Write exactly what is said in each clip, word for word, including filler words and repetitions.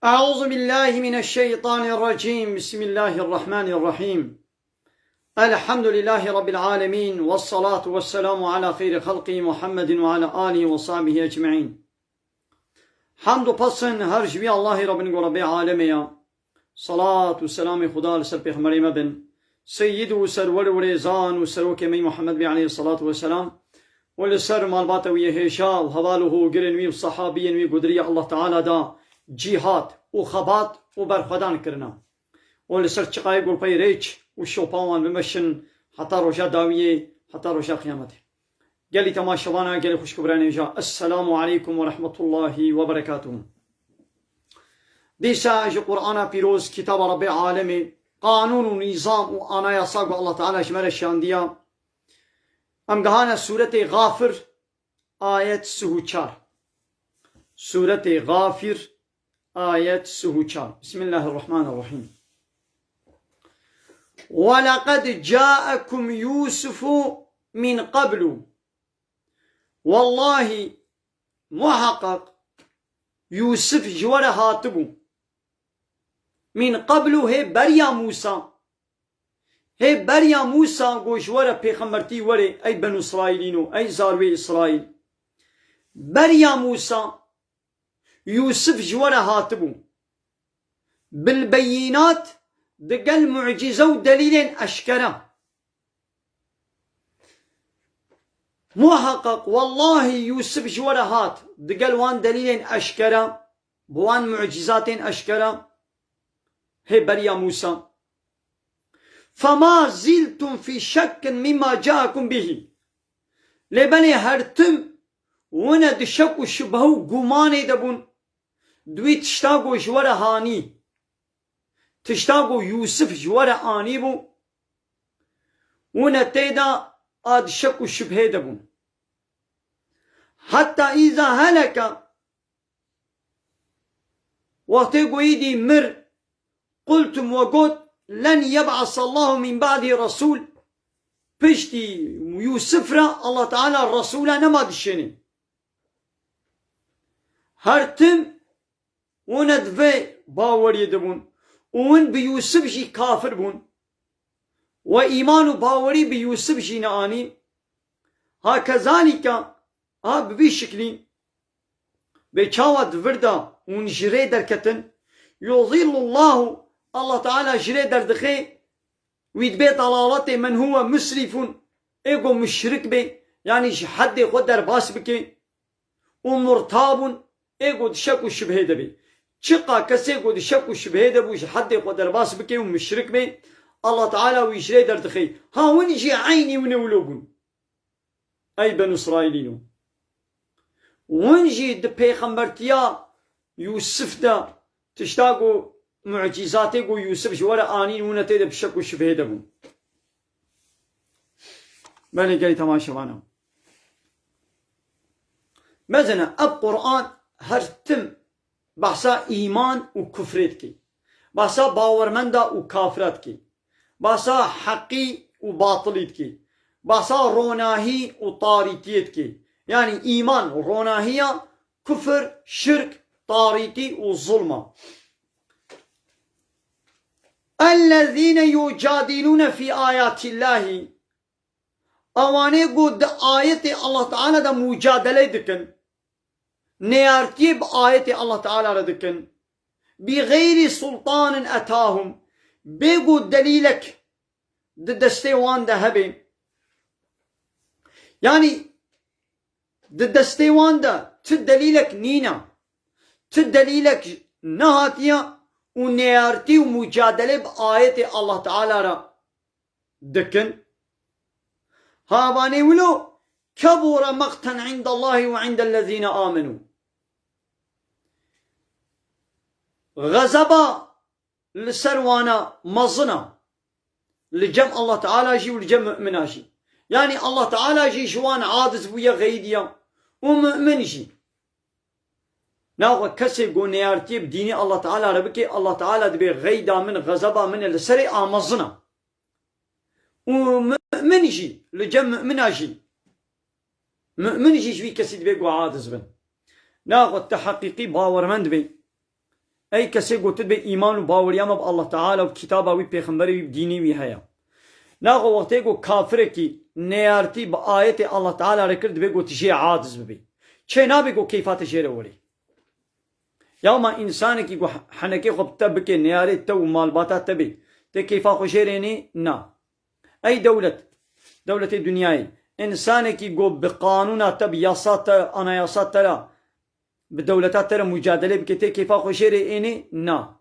أعوذ بالله من الشيطان الرجيم. بسم الله الرحمن الرحيم. الحمد لله رب العالمين، والصلاة والسلام على خير خلقه محمد وعلى آله وصحبه أجمعين. Hamd û pesn her ji wî Allahê re bin ku Rebbê alemê ya. Salat û selamê Xuda li ser pêxemberê me bin. Seyyid û serwer û rêzan û serokê me Muhammed bê aleyhissalatu vesselam. Û li ser malbata wî yê hêja û heval û hogirên wî û sahabiyên wî ku di riya Allah Teala da cîhad û xebat û berxwedan kirina. Û li ser çiqayê gurpeyê rêç û şopa wan bimeşin heta roja dawiyê, heta roja qiyametê. Gelî temaşevana, gelî xwişk û birayên hêja, Esselamu aleykum ve rahmetullahi ve berekatuhu. Dîsa ji Qur'ana pîroz, kitaba Rebbê alemê, qanûn û nîzam û anayasa ku Allah Teala ji me re şandiya, em gihane sûretê Xafir, ayet sih û çar. Sûretê Xafir, ayet sih û çar. Bismillahirrahmanirrahim. وَلَقَدْ جَاءَكُمْ يُوسُفُ مِنْ قَبْلُ. Wallahî, muhaqqaq, Yûsif ji we re hatibû. Min qeblu, hê beriya Mûsa. Hê beriya Mûsa ku ji we re pêxembertî were, ey Benû Îsraîlîno, ey zarwê Îsraîl. Beriya Mûsa, Yûsif ji we re hatibû. Bil beyînat, digel mucîze û delîlên eşkere. Muhaqqaq, wallahî Yûsif ji we re hat, digel wan delîlên eşkere, bi wan mucîzatên eşkere, hê beriya Mûsa. Fema zîltum fî şekkin mimma caakum bihî. Lê belê her tim wine di şek û şibhe û gumanê de bûn, di wî tişta ku ji we re hanî, tişta ku Yûsif ji we re anîbû, wine tê de a di şek û şibhê de bûn. Heta îza heleke, wextê ku îdî mir, qultum, we got, len yeb'asallahu min ba'dî resûl, piştî Yûsif re Allah Teala resûla nema dişênê. Her tim wine di vê baweriyê de bûn û win bi Yûsif jî kafir bûn. We îman û bawerî bi Yûsif jî neanî. Ha kezalîke, ha bi vî şiklî, bê çawa di vir de hûn ji rê derketin, yudillullahu, Allah Teala ji rê derdixê, wî dibê dalaletê, men huwe musrifun, ê ku muşrik bê, yanî ji heddê xwe derbas bike, û murtabun, ê ku di şek û şibhê de bê. Çiqa kesê ku di şek û şibhê de bû, ji heddê xwe derbas bike û muşrik bê, Allah Teala wî ji rê derdixê. Ha win jî eynî wine wilo bûn. Ey Benû Îsraîlîno. Win jî di pêxembertiya Yûsif de, tişta ku mucîzatê ku Yûsif ji we re anîn, wine tê de bi şek û şibhê de bûn. Belê gelî temaşevana. Mezene, ev Qur'an her tim behsa îman û kufrê dike. Behsa bawermenda û kafira dike. Behsa heqî û batilî dike. Behsa ronahî û tarîtiyê dike. Yanî îman, ronahiya, kufir, şirk, tarîtî û zulma. Ellezîne yucadîlûne fî ayatîllahî. Ewanê ku di ayetê Allah Teala de mucadele dikin, neyartiyê bi ayetê Allah Teala re dikin, bi xeyrî sultanin etahum, bê ku delîlek di destê wan de hebe. Yanî di destê wan de ti delîlek nîne, ti delîlek nehatiye û neyartî û mucadele bi ayetê Allah Teala re dikin. Havanê wilo, kebûre meqten indallahî ve indellezîne amenû. Xezeba li ser wana mezin a. Li cem Allah Teala jî û li cem mumina jî. Yanî Allah Teala jî ji wan aciz bûye, xeydiye. Û mumin jî. Naxwe kesê ku neyartiyê bi dînê Allah Teala re bike, Allah Teala dibê xeyda min, xezeba min e li serê a mezin a. Û mumin jî, li cem mumina jî. Mumin jî ji vî kesî dibê ku aciz bin. Naxwe ti heqîqî bawermend bê. Ey kesê ku tu dibê îman û baweriya me bi Allah Teala û kitaba wî, pêxemberê wî, bi dînê wî heye. Naxwe wextê ku kafirekî neyartî bi ayetê Allah Teala re kir, dibê ku tu jê aciz bibî. Çê nabe ku keyfa te jê re werê. Ya ma însanekî ku henekê xwe bi te bike, neyarê te û malbata te bê, tê keyfa xwe jê re nê? Na. Ey dewlet, dewletê dinyayê, însanekî ku bi qanûna te, bi yasa te, anayasa te re, bi dewleta te re mucadele bike, tê keyfa xwe jê re ênê? Na.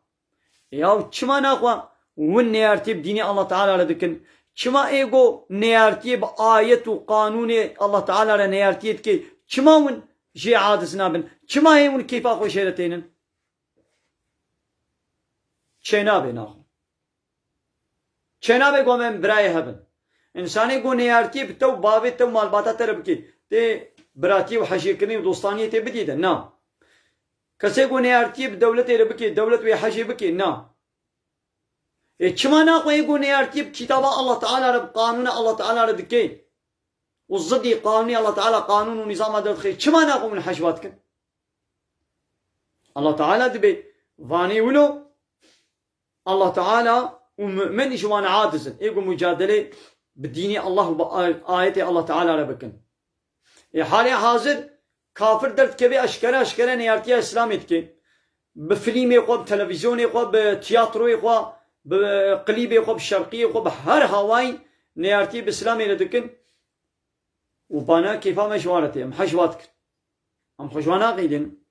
Yaw çima naxwe win neyartiyê bi dînê Allah Teala re dikin? Çima ê ku neyartiyê bi ayet û qanûnê Allah Teala re neyartiyê dike? Çima win jê aciz nabin? Çima hê win keyfa xwe jê re tênin? Çênabe naxwe. Çênabe ku em birayê hev in. Însanê ku neyartiyê bi te û bavê te û malbata te re bike, tê biratiyê û hejêkirinê û dostaniyê tê bidî de? Na. Kesê ku neyartiyê bi dewletê re bike, dewlet wê hejê bike? Na. Ê çima naxwe ê ku neyartiyê bi kitaba Allah Teala re, bi qanûna Allah Teala re dike û zidî qanûnê Allah Teala, qanûn û nîzama derdixe, çima naxwe min hej va dikin? Allah Teala dibê vanê wilo, Allah Teala û mu'min ji wan aciz in. Ê ku mucadele bi dînê Allah û bi ay-, ayetê Allah Teala re bikin. Ê halê hazir kafir derdikeve eşkere eşkere neyartiya Îslamê dike. Bi filmê xwe, bi televîzyonê xwe, bi tiyatroyê xwe, bi klîbê xwe, bi şerqiyê xwe, bi her hawayî neyartiyê bi Îslamê re dikin. Û bana kêfa me ji wan re tê. Em hej wa dikin. Em xwe ji wan naqîdin.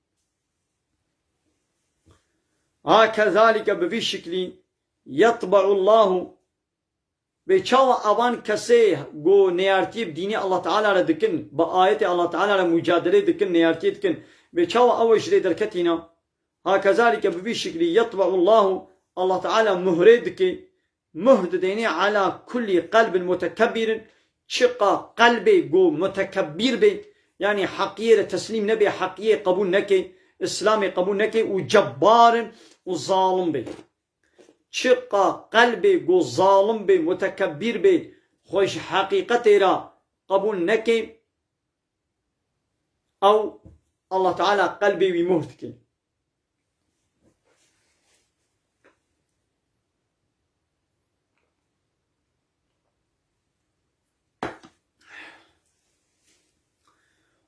Ha kezalike, bi vî şiklî, yetbe'u Allahu, bê çawa evan kesê ku neyartiyê bi dînê Allah Teala re dikin, bi ayetê Allah Teala re mucadelê dikin, neyartiyê dikin, bê çawa ew ji lê derketîne? Ha kezalike, bi vî şiklî, yetbe'u Allahu, Allah Teala muhrê dike, muhr didênê ala kulli qelbin mutekebbirin, çiqa qelbê ku mutekebbîr bê, yanî heqiyê re teslîm nebe, heqiyê qebûl neke, Îslamê qebûl neke û cebbarin û zalim bê. Çiqa qelbê ku zalim bê, mutekebbîr bê, xwe ji heqîqetê re qebûl neke, ew Allah Teala qelbê wî muhr dike.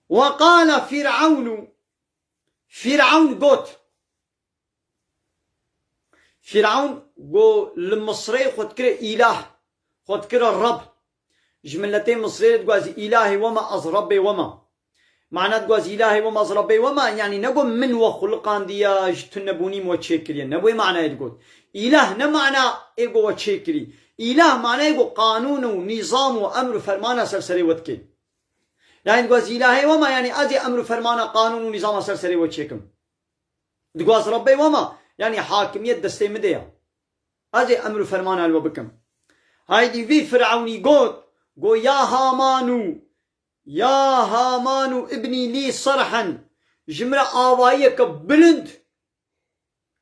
Ve qale Fîr'ewnu, Fîr'ewn got, Fîr'ewn got, li Misrê xwe dikire îlah, xwe dikire Reb. Ji miletê Misrê re digot, ez îlahê we me, ez Rebbê we me. Mana digot, ez îlahê we me, ez Rebbê we me, yanî negot min we xuliqandiye, ji tunebûnî min we çêkiriye. Ne wê manayê digot. Îlah ne mana ê got we çêkirî. Îlah manayê got qanûn û nîzam û emr û fermana ser serê we dike. Yanî digot, ez îlahê we me, yanî ez ê emr û fermana, qanûn û nîzama ser serê we çêkim. Digot, ez Rebbê we me, yanî hakimiyet destê min de ye. Ez ê emr û fermana li we bikim. Haydî vî Firewnî got, got, ya Hamanu, ya Hamanu ibnî lî serhen, ji min re avayiyeke bilind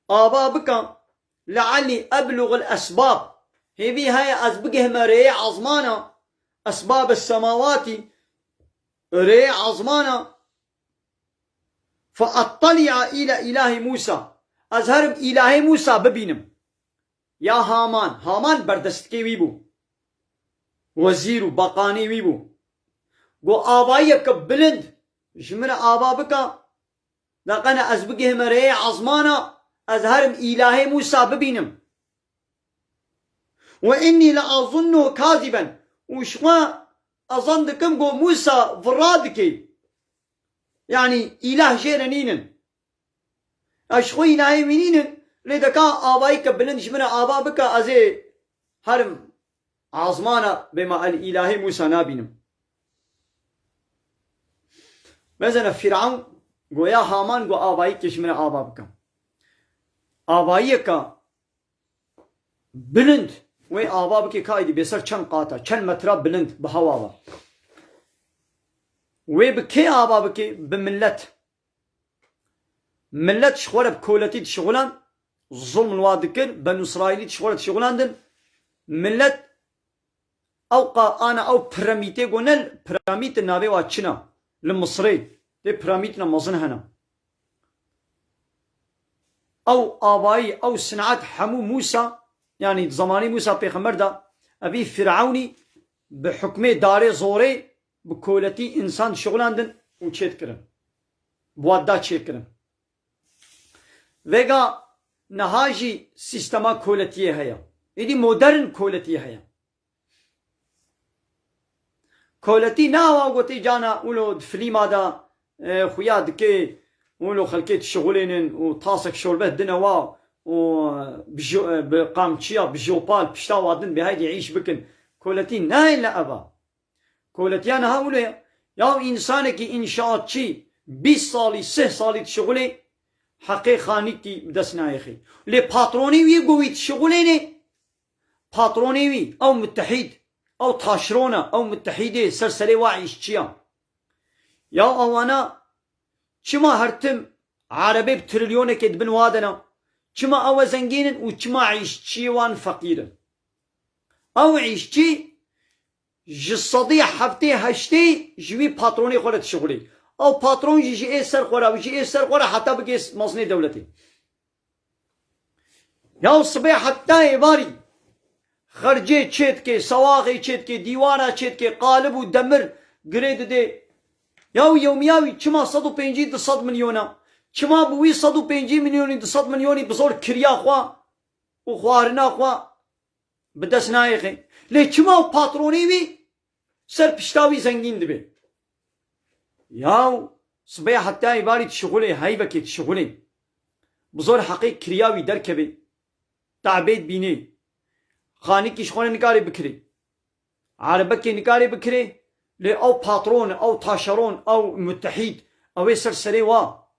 ava bike, le'ellî eblughul esbab, hêvî heye ez bigihime rêyê ezmana, esbab semawatî, rêyê ezmana, fe etteli'a île îlahî Mûsa, ez herim îlahê Mûsa bibînim. Ya Haman, Haman berdestikê wî bû. Wezîr û beqanê wî bû. Got, avayiyeke bilind ji min re ava bike, de qene ez bigihime rêyê ezmana, ez herim îlahê Mûsa bibînim. Ve innî le azunnuhu kaziben. Û ji xwe ezan dikim, got, Mûsa vira dike. Yanî îlah jê re nînin. Ez ji xwe îlahê wî nînin, lê deka avayî ke bilind ji min re ava bike, ez ê herim azmana bêma el îlahê Mûsa nabînim. Mezene Fîrewn goya Haman got avayî ke ji min re ava bike. Avayiyeke bilind wê ava bike, ka êdî bêser çend qat e, çend metra bilind bi hewa ve. Wê bi kê ava bike? Bi milet. Milet ji xwe re bi koletî dişixulan, zulm li wa dikir, Benû Îsraîlî ji xwe re dişixulandin. Milet ew qa-, ana ew piramîtê got, ne piramît, navê wa çi ne? Li Misirê tê piramîtna mezin hene. ew avayî, ew sineet hemû Mûsa, yanî di zemanî Mûsa pêxember de, evî Fîrewnî bi hukmê darê zorê, bi koletî însan dişixulandin û çêdikirin. Bi wan da çêkirin. Vêga niha jî sîstema koletiyê heye. Êdî modern koletiyê heye. Koletî ne awa gotê cana wilo di filîma de, e, xuya dike, wilo xelkê dişixulênin û tasek şorbe dine wa û, e, bi jo-, e, bi qamçiya, bi jopal pişta wa din bê heydî îş bikin. Koletî nayê li eva. Koletiya niha wilo ye. Ya însanekî înşaatçî bîst salî, sih salî dişixulê, heqê xanîkî bi dest nayêxê. Lê patronê wî ku wî dişixulênê, patronê wî, ew mutehîd, ew taşron e, ew mutehîdê ser serê wa îşçiya. Ya ewana çima her tim erebê bi trilyonekê dibin wa de ne? Çima ew e zengîn in û çima îşçiyê wan feqîr in? Ew îşçî ji sedî heftê heştê ji wî patronê xwe re dişixulê. Ew patron jî ji ê ser xwe re û ji ê ser xwe re heta bigê mezinê dewletê. Ya sibê heta êvarî xercê çêdikê, sewaxê çêdikê, dîwara çêdikê, qalib û demir girê didê. Ya yewmiya wî çima sed û pêncî du sed milyona? Çima bi wî sed û pêncî milyonî, du sed milyonî bi zor kiriya xwe û xwarina xwe bi dest nayêxê? Lê çima patronê wî ser pişta wî zengîn dibe? Yaw sibê heta êvarî dişixulê, heyvekê dişixulê. Bi zor heqê kiriya wî derkeve. Te'bê dibînê. Xanîkî ji xwe re nikare bikirê. Erebekê nikare bikirê. Lê ew patron, ew taşeron, ew mutehîd, ew ê ser serê wa.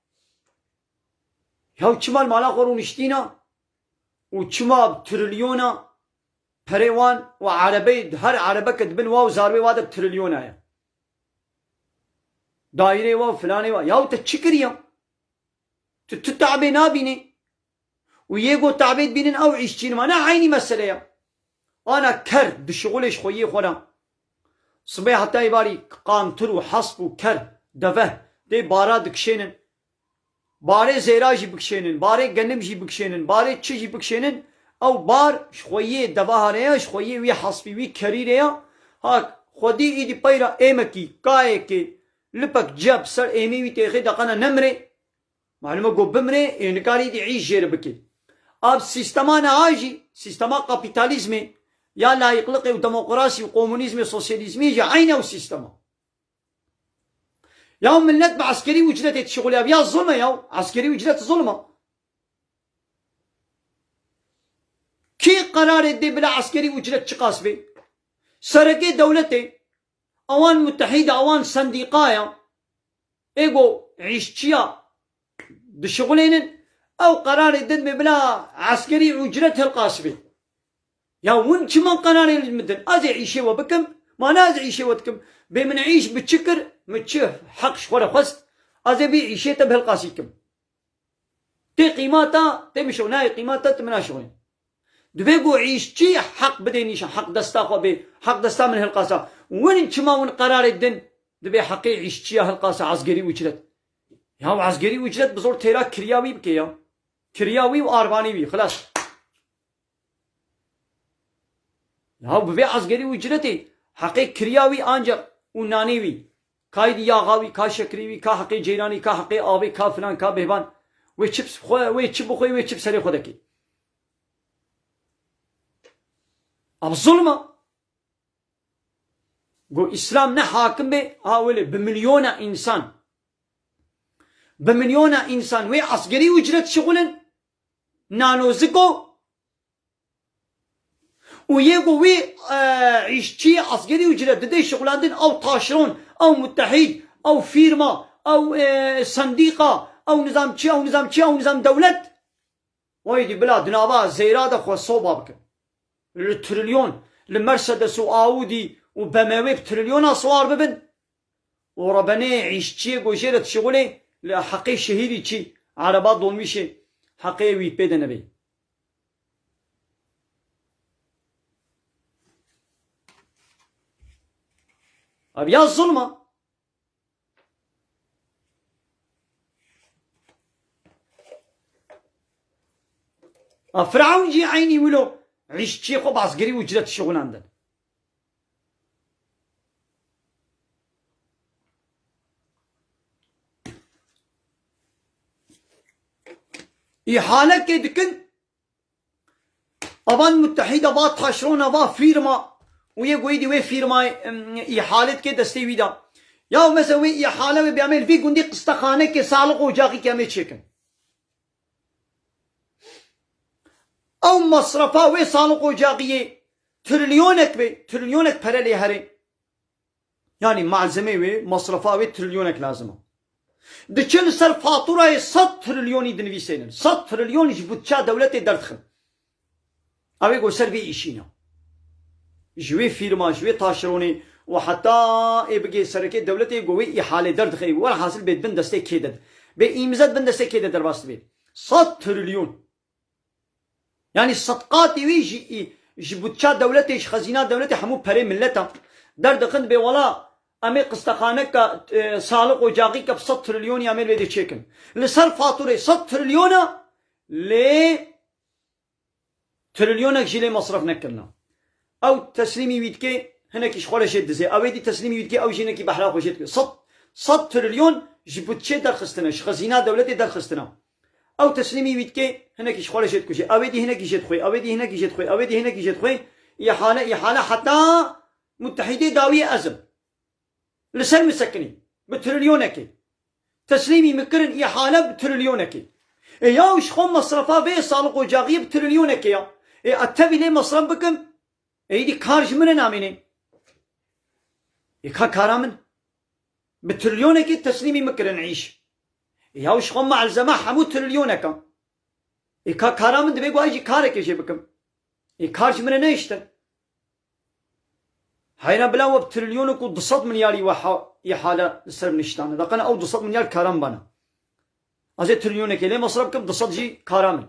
Yaw çima li mala xwe rûniştîna û çima bi trilyona perê wan û erebeyê, her erebeke dibin wa û zarwê wa de bi trilyona ye. Daîrê wa û filanê wa. Yaw te çi kiriye? Tu, tu te'bê nabînî. Û yê ku te'bê dibînin ew îşçî nima. Ne eynî mesele ye. Ana ker dişixulê ji xweyê xwe re. Sibê heta êvarî qantir û hesp û ker, deve, dê bara dikişênin. Barê zêra jî bikişênin, barê genim jî bikişênin, barê çi jî bikişênin, ew bar ji xweyê deva hane ya, ji xweyê wî hespî, wî kerî re ya. Ha xwedî îdî peyra êmekî, kayekê, lipek cep ser êmê wî têxê deqena nemrê. Malum e ku bimrê, ê nikarî dî îş jê re bikê. Ev sîstema niha jî, sîstema kapîtalîzmê, ya layîqliqê û demokrasî û komunîzmê, sosyalîzmê jî eynî ew sîstema. Ya millet bi eskerî ucretê dişixulê, ev ya zulm e ya. Eskerî ucret zulm e. Kî qerarê dê bila eskerî ucret çiqas bê? Serekê dewletê, ewan mutehîd e, ewan sendîqa ye. Ê ku îşçiya dişixulênin, ew qerarê din bê bila eskerî ucret hilqasibê. Ya hûn çima qerarê li min din? Ez ê îşê we bikim, ma ne ez ê îşê we dikim. Bê min îş bi çi kir, min çi heq ji xwe re xwest, ez ê vî îşê te bi hilqasî kim. Tê qîmata, tê min şo-, nayê qîmata, tu min naşixulî. Divê ku îşçî heq bidê nîşan, heq desta xwe bê, heq desta min hilqasa. Win çima win qerarê din, divê heqê îşçiya hilqasa, ezgerî ucret. Ya ezgerî ucret bi zor têra kiriya wî bike ya. Kiriya wî û arvanî wî, xilas. Ya bi vê ezgerî ucretê heqê kiriya wî ancak û nanê wî, ka îdî yaxa wî, ka şekirê wî, ka heqê ceyranî, ka heqê avê, ka filan, ka bêhvan. Wê çi xwe, wê çi bixwe, wê çi bi serê xwe dekê. Ev zulm e. Go Îslam ne hakim bê, ha wele bi milyona însan. Bi milyona însan wê esgerî ucret şixulin, nanoziko û yê ku wî, e, îşçî esgerî ucret didê şixulandin, ew taşron, ew mutehîd, ew fîrma, ew, e, sendîqa, ew nizam çi, ew nizam çi, ew nizam dewlet. Wayî dî bila di nava zeyra de xwe soba bikin. Li trilyon, li Mercedes û Audi û B M W bi trilyona siwar bibin û rebenê îşçiyê ku jê re dişixulê li heqê şehîrî çî, ereba dolmîşê heqê wî pê de nebê. Ev ya zulm e. A Firavun jî eynî wilo îşçiyê xwe bi esgerî û ucret şixulandin. Îhalekê dikin, avan mutehîda va taşrona va fîrma û yê goyî dî wê fîrmayê, em, îhale dike destê wî de. Ya mesela wê îhale wê bê em ê li vî gundî qistexanekê, sağlık ocağî ke em ê çêkin. Ew masrafa wê sağlık ocağiyê trilyonek bê, trilyonek pere lê herê. Yanî malzemê wê, masrafa wê trilyonek lazim e. Diçin li ser faturayê sed trilyonî dinivîsênin. Sed trilyon ji budça dewletê derdixin. Ew ê go ser vê îşî ne. Ji wê fîrma, ji wê taşeronê û heta ê bigê serekê dewletê go wê îhalê derdixê. Werhasil bê di bin destê kê de. Bê îmze di bin destê kê de derbas dibe. Sed trilyon. Yanî sedqatê wî ji, ji budça dewletê, ji xezîna dewletê hemû perê millet e. Derdixin bê wela em ê qistexaneka, e, sağlık ocağî ke bi sed trilyonî em ê li vê de çêkin. Li ser faturê sed trilyona lê trilyonek jî lê masraf nekirina. Ew teslîmî wî dike, hinekî ji xwe re jê dizê. Ew ê dî teslîmî wî dike, ew jî hinekî behra xwe jê dike. Sed, sed trilyon ji budçê derxistine, ji xezîna dewletê derxistine. Ew teslîmî wî dike, hinekî ji xwe re jê dikuje. Ew ê dî hinekî jê dixwe, ew ê dî hinekî jê dixwe, ew ê dî hinekî jê dixwe. Îhale, îhale heta mutehîdê dawiyê ez im. Li ser min sekinî. Bi trilyonekê. Teslîmî min kirin îhale bi trilyonekê. Ê ya ji xwe mesrefa vê sağlık ocağiyê bi trilyonekê ya. Ê ez tevî lê mesref bikim. Ê îdî kar ji min re namînê. Ê ka kara min. Bi trilyonekê teslîmî min kirin îş. Ê ya ji xwe malzeme hemû trilyoneka. Ê ka kara min divê ku ez jî karekê jê bikim. Ê kar ji min re nehiştin. Heyra bila we bi trilyonek û du sed milyarî we ha-, îhale li ser niştane. Daqene ew du sed milyar kara min bana. Ez ê trilyonekê lê mesref bikim, du sed jî kara min.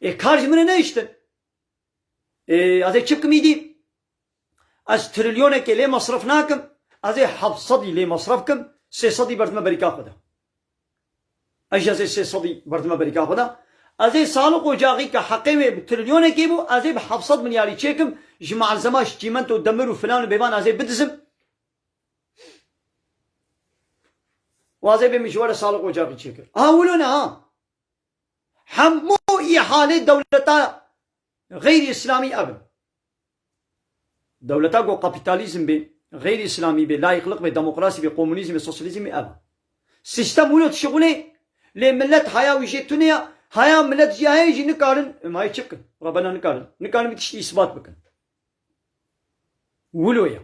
Ê kar ji min re nehiştin. Ê, ez ê çi bikim îdî? Ez trilyonekê lê mesref nakim, ez ê heft sedî lê mesref kim, sê sedî berdime berîka xwe de. Ez jî ez ê sê sedî berdime berîka xwe de. Ez ê sağlık ocağî ke heqê wê bi trilyonekê bû, ez ê bi heft sed milyarî çêkim, ji malzema, ji çîmento, demir û filan û bêvan ez ê bidizim. Û ez ê bê min ji we re sağlık ocağî çêkir. Ha wilo ne ha. Hemû îhalê dewleta xeyrî îslamî ev in. Dewleta ku kapîtalîzm bê, xeyrî îslamî bê, layîqlik bê, demokrasî bê, komunîzm bê, sosyalîzm bê ev. Sîstem wilo dişixulê, lê millet haya wî jê tune ya, haya millet jî heye jî nikarin, em hayê çi bikin? Rebena nikarin. Nikarin vî tiştî îsbat bikin. Wilo ye.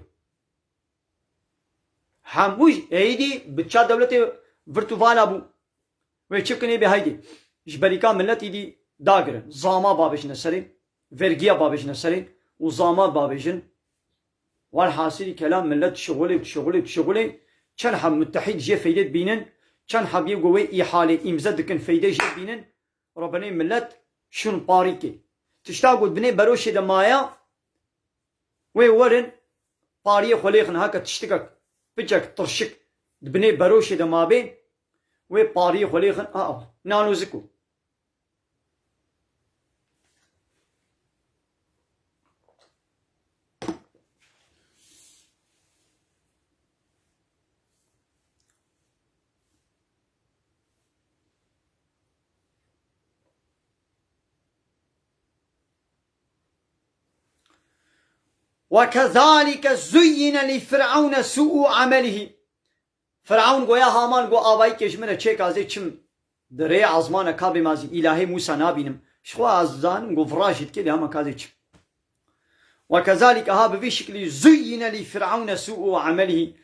Hemû jî êdî bi ça dewletê virt û vala bû. Wê çi bikin ê bê haydê. Ji berîka millet îdî dagirin. Zama bavêjine serê, vergiya bavêjine serê û zama bavêjin. Welhasilî kelam millet dişixulê, dişixulê, dişixulê. Çend heb mutehîd jê feyde dibînin, çend heb yê ku wê îhalê îmze dikin feyde jê dibînin. Rebenê millet şûn parîkê. Tişta ku di binê beroşê de maya, wê werin pariyê xwe lêxin, heke tiştikek, piçek, tirşik di binê beroşê de mabê, wê pariyê xwe lêxin, a, a, nano ziko. وكذلك زين لفرعون سوء عمله. Firavun goya Haman go avayî ke ji min re çêka zê çim di rê azmana kabê ma zî îlahê Mûsa nabînim. Ji xwe ez zanim go vira jî dikê lê hema ka zê çim. وكذلك ha bi vî şiklî زين لفرعون سوء عمله.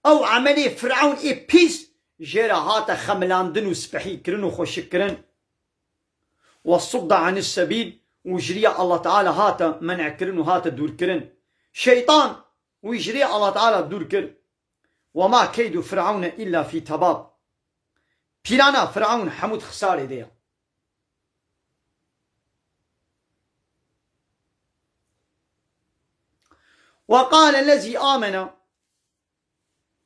Ew emelê Firavun ê pîs jê re hate xemilandin û spehî kirin û xweşik kirin. وصد عن السبيل û ji riya Allah Teala hate men'kirin û hate dûrkirin. Şeytan wî ji riya Allah Teala dûr kir. وما كيد فرعون إلا في تباب. Pîlana Firavun hemû di xisarê de ye. وقال الذي آمن.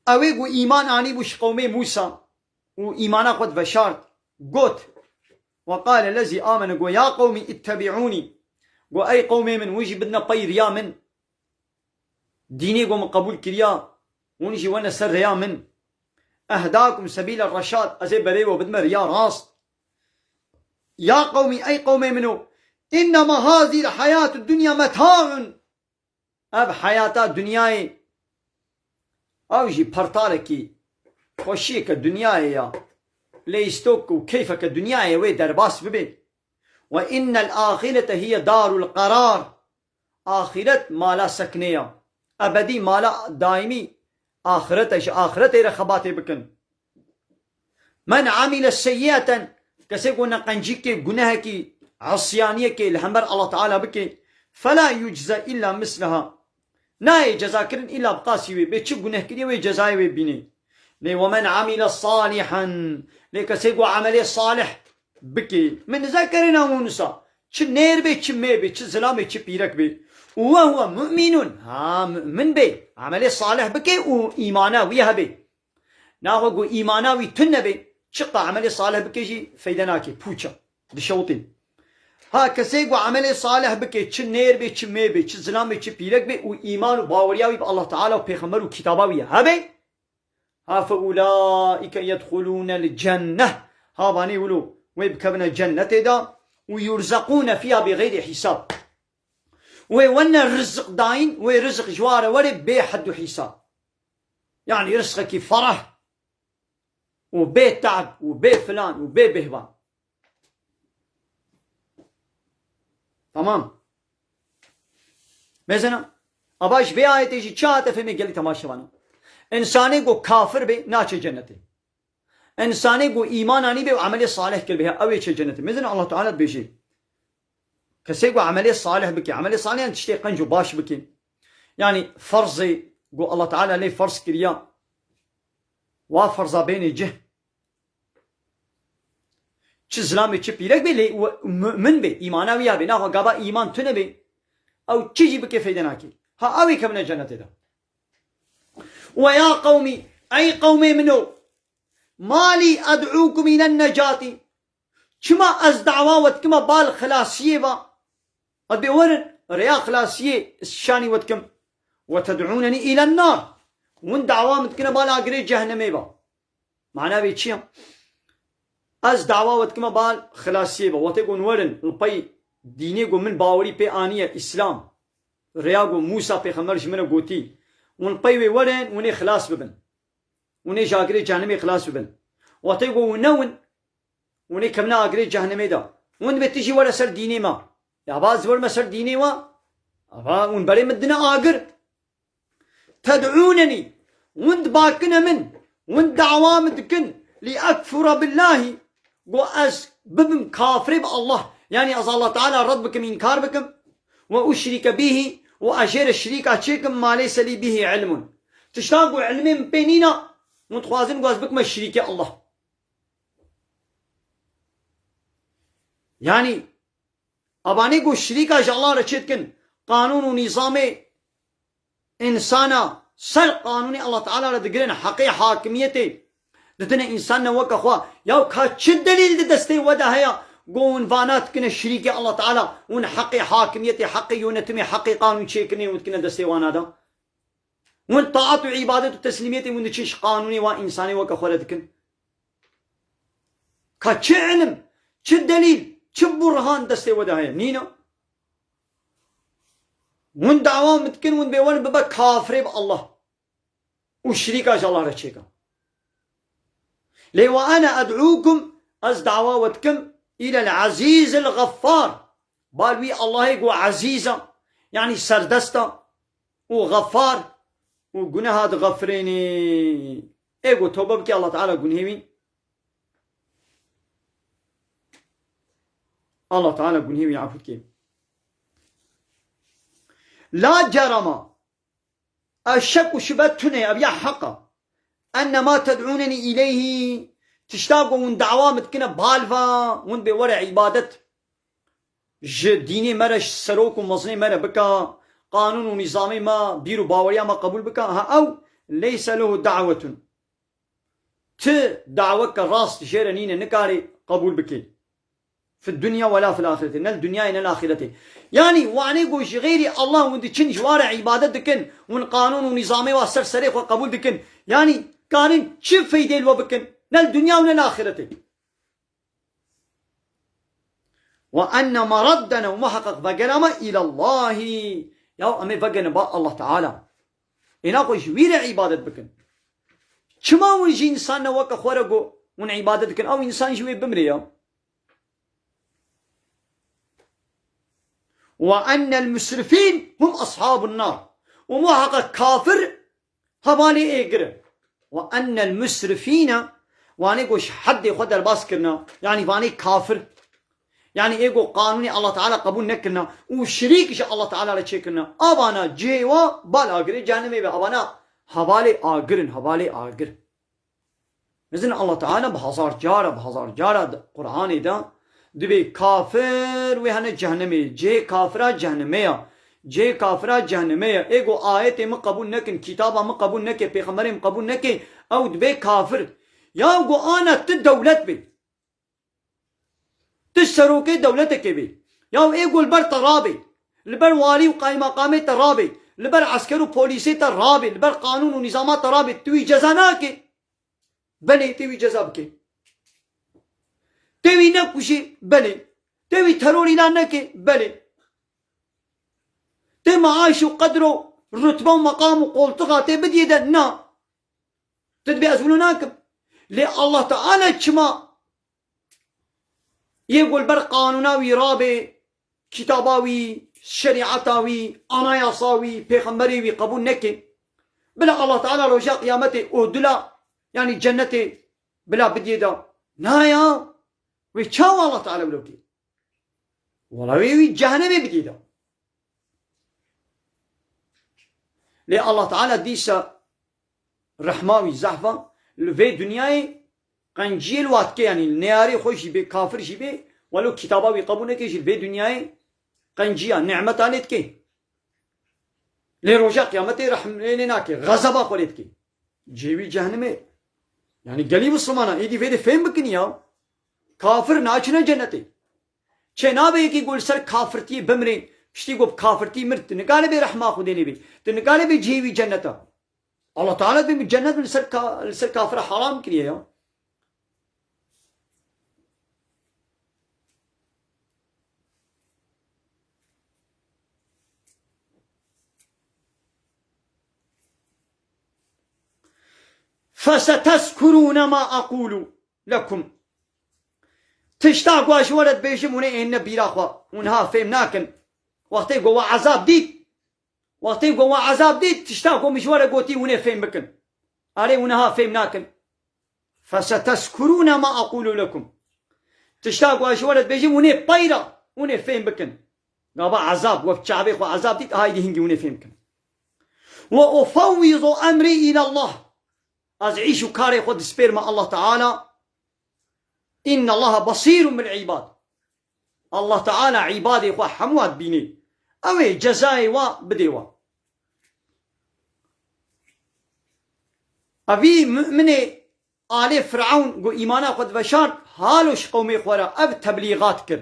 Ew ê ku îman anîbû ji qewmê Mûsa û îmana xwe diveşart, got, Ve qale lezî amene, got, ya qewmî ittebi'ûnî. Got, ey qewmê min, hûn jî bidine pey riya min. Dînê got min qebûl kiriya, hûn jî wene ser rêya min. Ehdakum sebîle reşad, ez ê berê we bidime riya rast. Ya qewmî, ey qewmê min o, innema hazîl heyatu dunya metaun. Ev heyata dinyayê, ew jî pertalekî xweşiyeke dinyayê ya. Lêstok û keyfeke dinyayê wê derbas bibe. Ve innel axirete hiye darul qerar. Axiret mala seknê ya. Ebedî mala daîmî axiret e, ji axiretê re xebatê bikin. Men amile seyyi'eten, kesê ku neqencîkê, gunehekî, isyaniyekê li hember Allah Teala bike, fela yucze illa misleha. Nayê cezakirin illa bi qasî wê, bê çi guneh kiriye wê cezayê wê bînê. Lê we men amile salihan, lê kesê ku emelê salih bike. Min nize kerina û nisa. Çi nêr bê, çi mê bê, çi zilamê, çi pîrek bê. Û we huwe mu'minun. Ha, mu'min bê. Emelê salih bike û îmana wî hebe. Naxwe ku îmana wî tune bê, çiqa emelê salih bike jî feyde nake. Pûça. Dişewitê. Ha, kesê ku emelê salih bike, çi nêr bê, çi mê bê, çi zilam bê, çi pîrek bê û îman û baweriya wî bi Allah Teala û Pêxember û kitaba wî hebe, Ha fe ulaîke yedxulûnel cenneh. Ha vanê wilo wê bikevine cennetê de û yurzekûne fîha bi xeyrî hîsab. Wê wene rizik dayîn, wê rizik ji wa re were bê hed û hîsab. Yanî rizqekî fereh û bê te'b û bê filan û bê bêhvan. Tamam. Mezena. Ava ji vê ayetê jî çi hate fêmê gelî temaşevana. Însanê ku kafir bê, naçe cennetê. Însanê ku îman anî bê û emelê salih kir bê, ew ê çê cennetê. Mezena Allah Teala dibêjê. Kesê ku emelê salih bike, emelê salih yani tiştê qenc û baş bike. Yani ferzê ku Allah Teala lê ferz kiriya, wa ferza bênê cih. Çi zilamê, çi pîrek bê, lê we mu'min bê, îmana wî ya bê. Naxwe gava îman tune bê, ew çi jî bike feyde nake. Ha, ew ê kevine cennetê de. Ve ya qewmî, ey qewmê min o, ma lî ed'ûkum îlen necatî. Çima ez dawa we dikime bal xilasiyê va? Ez bê werin, rêya xilasiyê şanî we dikim. Ve ted'ûnenî îlen nar. Hûn dawa min dikine bal agirê cehnemê va. Mana vê çi ye? Ez dawa we dikime bal xilasiyê ve. Wextê ku hûn werin, li pey dînê ku min bawerî pê aniye, Îslam, rêya ku Mûsa pêxember ji min re gotî, hûn li pey wê werin, hûn ê xilas bibin. Hûn ê ji agirê cehennemê xilas bibin. Wextê ku hûn newin, hûn ê kevine agirê cehennemê de. Hûn dibê tu jî were ser dînê me. Ya va ez werime ser dînê we? Ava hûn berê min dine agir. Ted'ûnenî, hûn dibakine min, hûn dawa min dikin, lî ekfura billahî, ku ez bibim kafirê bi Allah, yanî ez Allah Teala red bikim, înkar bikim, ve uşrîke bîhî, û ez jê re şirîka çêkim, ma leyse lî bîhî ilmun. Tişta ku ilmê min pê nîna, hûn dixwazin ku ez bikime şirîkê Allah. Yanî, Abanê ku şirîka ji Allah re çê dikin, qanûn û nîzamê însana ser qanûnê Allah Teala re digirin, heqê hakimiyetê didine însan ne weke xwe. Ya ka çi delîl di destê we de heye ku hûn vana dikine şirîkê Allah Teala, hûn heqê hakimiyetê, heqê yönetimê, heqê qanûn çêkirinê hûn dikine destê wana de? Hûn taat û îbadet û teslîmiyetê hûn diçin ji qanûnê wan însanê weke xwe re dikin. Ka çi ilim, çi delîl, çi burhan destê we de heye? Nîne. Hûn dawa min dikin, hûn bê werin bibe kafirê bi Allah û şirîka ji Allah re çêka. Lê ve ene ed'ûkum, ez dawa we dikim, îlel ezîzil xeffar. Bal wî Allahê ku ezîz e, yanî serdest e û xefar û guneha dixefirênî. Ê ku tobe bike, Allah Teala gunehê wî, Allah Teala gunehê wî efû dike. La cerama, ev şek û şibe tune, ev ya heq e. Enne ma ted'ûnenî îleyhî, tişta ku hûn dawa min dikine bal va, hûn bê were îbadet ji dînê me re, ji serok û mezinê me re bika, qanûn û nîzamê me, bîr û baweriya me qebûl bika, ha ew leyse lehu da'wetun. Ti daweke rast jê re nîne, nikarê qebûl bike. Fi dunya wela fil axireti. Ne li dinyayê ne li axireti. Yanî wanê ku ji xeyrî Allah hûn diçin ji wa re îbadet dikin, hûn qanûn û nîzamê wa ser serê xwe qebûl dikin. Yanî karin çi feydê li we bikin? Ne li dinya û ne li axireti. Ve enne meraddena, û muheqeq vegera me îlallahî. Ya em ê vegerin ba Allah Teala. Ê naxwe ji wî re îbadet bikin. Çima hûn ji însan ne weke xwe re got hûn îbadet dikin? Ew însan ji wê bimrê ya. Ve ennel musrifîn hum ashabun nar. Û muheqeq kafir hevalê êgir in. Ve ennel musrifîne, wanê ku ji heddê xwe derbas kirine, yanî vanê kafir, yanî ê ku qanûnê Allah Teala qebûl nekirine û şirîk ji Allah Teala re çêkirine, avana cihê wa bal agirê cehennemê be, avana hevalê agir in, hevalê agir. Mezin Allah Teala bi hezar cara, bi hezar cara di Qur'anê de dibê kafir wê hene cehennemê, cihê kafira cehennemê ya. Cihê kafira cehennemê ya. Ê ku ayetê min qebûl nekin, kitaba min qebûl neke, pêxemberê min qebûl neke, ew dibê kafir. Ya ku ana tu dewlet bê. Tu serokê dewletekê bê. Ya ê ku li ber te rabê. Li ber walî û qaymaqamê te rabê. Li ber esker û polîsê te rabê. Li ber qanûn û nîzama te rabê. Tu wî ceza nake. Belê, tê wî ceza bike. Tê wî nekujê, belê. Tê wî terorî la neke, belê. Tê maaş û qedr û rutbe û meqam û qoltixa tê bidiyê de, na. Tu dibê ez wilo nakim. Lê Allah Teala çima yê ku li ber qanûna wî rabê, kitaba wî, şerîeta wî, anayasa wî, pêxemberê wî qebûl neke. Bila Allah Teala roja qiyametê odula, yanî cennetê bila bidiyê de. Na ya, wê çawa Allah Teala wilo kê? Wala wê wî cehennemê bidiyê de. Lê Allah Teala dîsa rehma wî zehf a, li vê dinyayê qenciyê li wa dike, yanî li neyarê xwe jî bê, kafir jî bê, welo kitaba wî qebûl neke jî li vê dinyayê qenciya, nîmeta lê dike. Lê roja qiyametê rehmê lê nake, xezeba xwe lê dike. Cihê wî cehennemê. Yanî gelî Mislimana, êdî vê de fêm bikin ya. Kafir naçine cennetê. Çê nabe yekî ku li ser kafirtiyê bimrê, piştî ku bi kafirtî mir, tu nikarê bê rehma Xwedê lê bê. Tu nikarê bê cihê wî cenneta. Allah Teala dibê min cennet li ser ka-, li ser kafira haram kiriye ya. فَسَتَذْكُرُونَ مَا أَقُولُ لَكُمْ. Tişta ku ez ji we re dibêjim, hûn ê êne bîra xwe, hûn niha fêm nakin. Wextê ku we ezab dît, Wextê ku we ezab dît, tişta ku min ji we re gotî, hûn ê fêm bikin. Erê, hûn niha fêm nakin. فَسَتَذْكُرُونَ مَا أَقُولُ لَكُمْ. Tişta ku ez ji we re dibêjim, hûn ê peyra, hûn ê fêm bikin. Gava ezab, we bi çavê xwe ezab dît, aha êdî hingî hûn ê fêm bikin. وَأُفَوِّضُ أَمْرِي إِلَى اللَّهِ. Ez îş û karê xwe dispêrime Allah Teala. اِنَّ اللَّهَ بَصِيرٌ بِالْعِبَادِ. Allah Teala îbadê xwe hemû dibînê. Ew ê cezayê wa bidê wa. Evî mu'minê alê Firewn ku îmana xwe diveşart, halo ji qewmê xwe re ev teblîxat kir.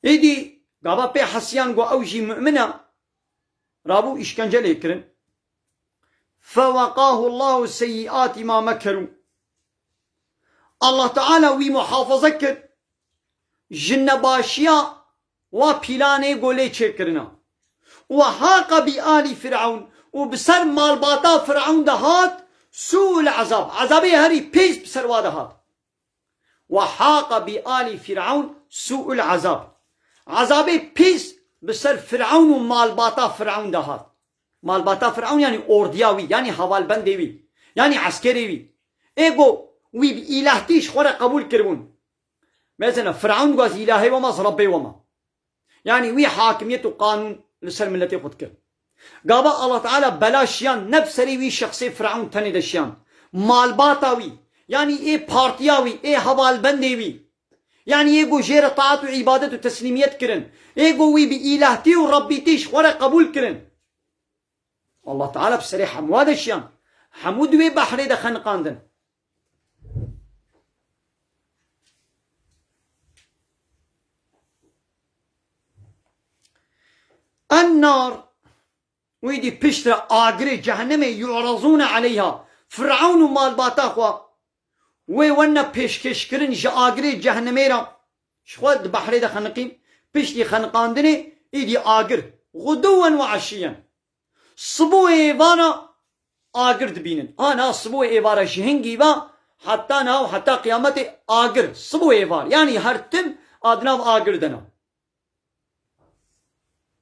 Êdî gava pê hesiyan ku ew jî mu'min e, rabû îşkence lê kirin. فَوَقَاهُ اللَّهُ سَيِّئَاتِ مَا مَكَرُوا. Allah Teala wî muhafaza kir ji nebaşiya wa pîlanê ku lê çêkirina. وَحَاقَ بِآلِ فِرْعَوْنَ. Û bi ser malbata Firewn de hat sû'ul ezab. Ezabê herî pîs bi ser wa de hat. وَحَاقَ بِآلِ فِرْعَوْنَ سُوءُ الْعَذَابِ. Ezabê pîs bi ser Firewn û malbata Firewn de hat. Malbata Firewn yanî ordiya wî, yanî hevalbendê wî, yanî eskerê wî. Ê ku wî bi îlahtî ji xwe re qebûl kiribûn. Mesela Firewn got, ez îlahê we me, ez Rebbê we me. Yanî wî hakimiyet û qanûn li ser miletê xwe dikir. Gava Allah Teala bela şiyan ne bi serê wî şexsê Firewn tenê de şiyan. Malbata wî, yanî ê partiya wî, ê hevalbendê wî. Yanî ê ku jê re taat û îbadet û teslîmiyet kirin. Ê ku wî bi îlahtî û rebbîtî ji xwe re qebûl kirin. Allah Teala bi serê hemû de şiyan. Hemû di wê behrê de xeniqandin. النار, wî dî piştre agirê cehennemê, يعرضون عليها, Firavun û malbata xwe wê wenne pêşkêşkirin ji agirê cehennemê re. Ji xwe di behrê de xeniqîn, piştî xeniqandinê îdî agir. غدوا وعشيا. Sibo êvara agir dibînin. Ana sibo êvara ji hingî ve heta niha û heta qiyametê agir. Sibo êvar. Yanî her tim a di nav agir de ne.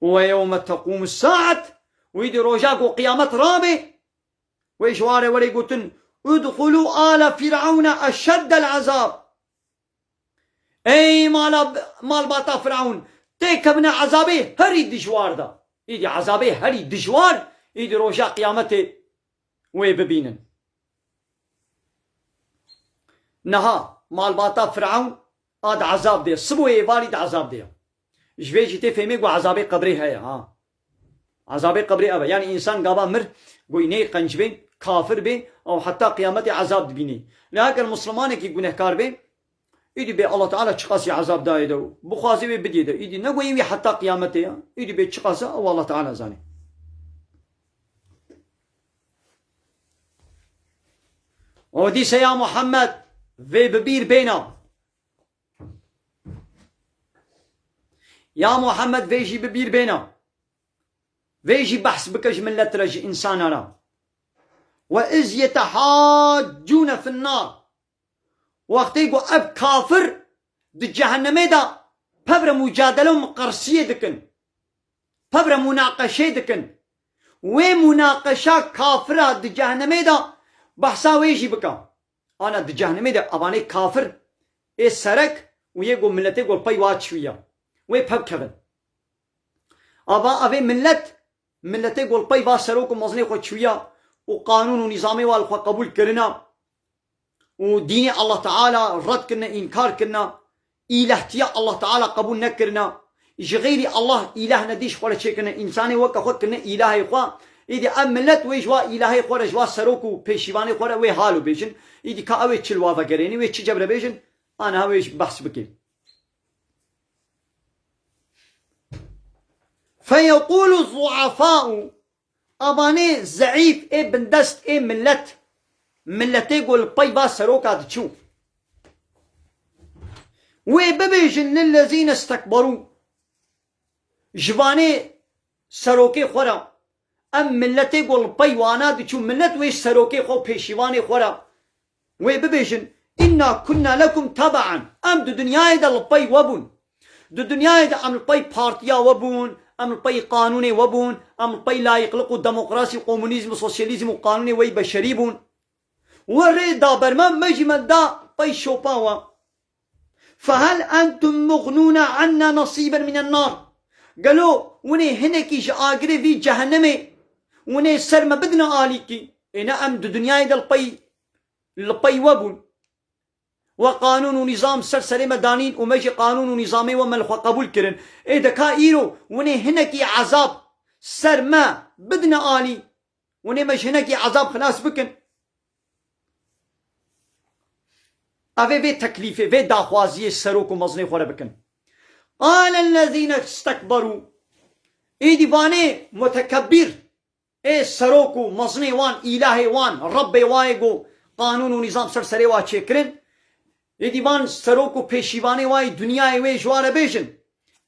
ويوم تقوم الساعة, wî dî roja ku qiyamet rabe, wê ji ware were gotin, ادخلوا آل فرعون أشد العذاب. Ey mala, malbata Firavun, têkevine ezabê herî dijwar de. Îdî ezabê herî dijwar, îdî roja qiyametê wê bibînin. Niha malbata Firavun a di ezab de, sibo êvarî di ezab de ye. Ji vê jî tê fêmê ku ezabê qebrê heye, ha. Ezabê qebrê ev e. Yanî însan gava mir, goy nê qenc bê, kafir bê, ew heta qiyametê ezab dibînê. Lê heger mislimanekî gunehkar bê, îdî bê Allah Teala çiqasî ezab dayê de û bixwazê wê bidiyê de. Îdî negoyê wî heta qiyametê ya. Îdî bê çiqas e, ew Allah Teala zanê. O dîse ya Muhammed, vê bi bîr bêna. Ya Muhammed, vê jî bi bîr bêne. Vê jî behs bike ji millet re, ji însana re. وإذ يتحاجون في النار. Wextê ku ev kafir di cehennemê de pevre mucadele û miqersiyê dikin. Pevre munaqeşê dikin. Wê munaqeşa kafira di cehennemê de behsa wê jî bike. Ana di cehennemê de evanê kafir ê serek û yê ku miletê ku li pey wa çûye, wê pev kevin. Ava evê milet, miletê ku li pey va serok û mezinê xwe çûye û qanûn û nîzamê wa li xwe qebûl kirine û dînê Allah Teala red kirine, înkar kirine, îlehtiya Allah Teala qebûl nekirine, ji xeyrî Allah îleh nedî ji xwe re çêkirine, însanê weke xwe kirine îlahê xwe, îdî ev milet wê ji wa îlahê xwe re, ji wa serok û pêşîvanê xwe re wê halo bêjin, îdî ka ew ê çi li wa vegerênî, wê çi cevre bêjin, ana wê jî behs bike. فيقول الضعفاء, Abanê zeîf ê bindest ê milet, miletê ku li pey va seroka diçû. Wê bibêjin lillezîne stekberû, ji vanê serokê xwe re, em miletê ku li pey wana diçû, milet wê serokê xwe û pêşîvanê xwe re, Wê bibêjin, "Inna kunna lekum tebe'an." Em di dinyayê de li pey we bûn. Di dinyayê de em li pey partiya we bûn, em li pey qanûnê we bûn, em li pey layîqliq û demokrasî û komunîzm û sosyalîzm û qanûnê we yî beşerî bûn. We rê da ber me, me jî me da pey şopa we. "Fehel entum mugnûne anna nesîben minen nar." Gelo hûn ê hinekî ji agirê vî cehennemê hûn ê ser me bidine alîkî? Ê ne em di dinyayê de li pey li pey we bûn. We qanûn û nîzam ser serê me danîn û me jî qanûn û nîzamê we me li xwe qebûl kirin. Ê de ka îro hûn ê hinekî ezab ser me bidine alî, hûn ê me ji hinekî ezab xilas bikin. Ev ê vê teklîfê, vê daxwaziyê serok û mezinê xwe re bikin. Qale ellezîne stekberû. Êdî vanê mutekebbîr, ê serok û mezinê wan, îlahê wan, Rebbê wa yê ku qanûn û nîzam ser serê wa çêkirin, êdî van serok û pêşîvanê wa yê dinyayê wê ji wan re bêjin,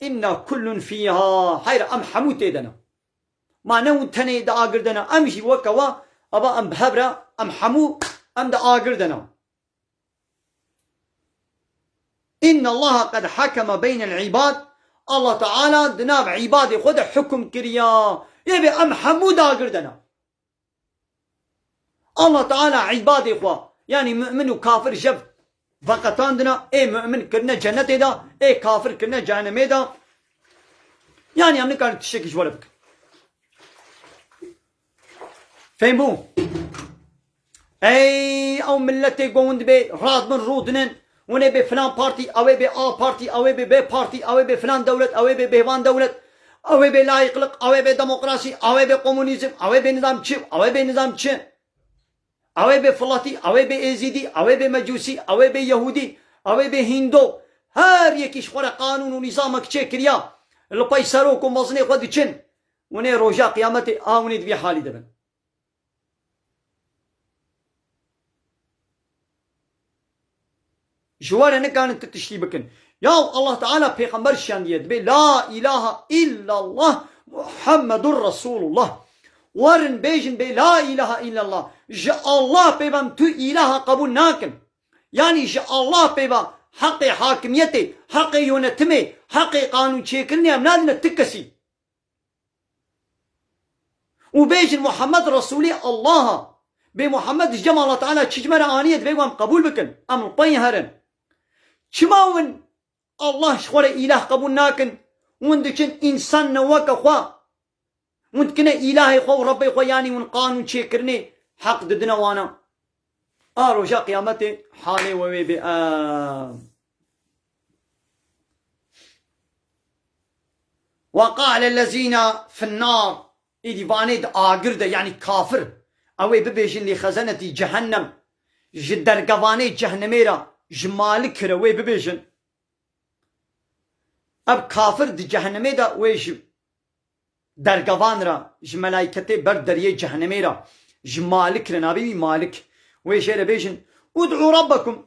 "Inna kullun fîha." Heyr, em hemû tê de ne. Ma ne hûn tenê di agir de ne, em jî weke we, eva em bi hev re, em hemû, em di agir de ne. "Innallaha qad hakeme beynel îbad." Allah Teala di nav îbadê xwe de hukum kiriya. Ê bê em hemû dagir de ne. Allah Teala îbadê xwe, yanî mu'min û kafir jev veqetandina, ê mu'min kirine cennetê de, ê kafir kirine cehennemê de. Yanî em nikarin tiştekî ji we re bikin. Fêm bû? Ey ew miletê ku hûn dibê radibin rûdinin, hûn ê bê filan partî, ew ê bê A partî, ew ê bê B partî, ew ê bê filan dewlet, ew ê bê bêvan dewlet, ew ê bê layîqliq, ew ê bê demokrasî, ew ê bê komunîzm, ew ê bê nizam çi, ew ê bê nizam çi, ew ê bê filatî, ew ê bê êzîdî, ew ê bê mecûsî, ew ê bê yehûdî, ew ê bê hîndo. Her yekî ji xwe re qanûn û nîzamek çêkiriya, li pey serok û mezinê xwe diçin. Hûn ê roja qiyametê a hûn ê di vî halî de bin. Ji we re nikarin tu tiştî bikin. Ya Allah Teala pêxember şiyandiye dibê la ilahe illallah Muhammedur Resulullah. Werin bêjin bê la ilahe illallah. Ji Allah pê ve em tu ilaha qebûl nakin. Yanî ji Allah pê ve heqê hakimiyetê, heqê yönetimê, heqê qanûnçêkirinê em nadine ti kesî. Û bêjin Muhammed Resulê Allah a. Bê Muhammed ji cem Allah Teala çi ji me re aniye divê em qebûl bikin. Em li pey herin. Çima win Allah ji xwe re îlah qebûl nakin? Win diçin însan ne weke xwe. Hûn dikine îlahê xwe û Rebbê xwe, yanî hûn qanûn çêkirinê heq didine wana. A roja qiyametê halê we wê bê. A. Ve qale lezîna finnar. Îdî vanê di agir de, yanî kafir. Ew ê bibêjin lî xezenetî cehennem. Ji dergevanê cehnemê re, ji malikir e wê bibêjin. Ev kafir di cehennemê de wê ji dergevan re, ji melayketê ber deriyê cehennemê re, ji malik re, navê wî malik. Wê jê re bêjin, "Ud'u rabbekum."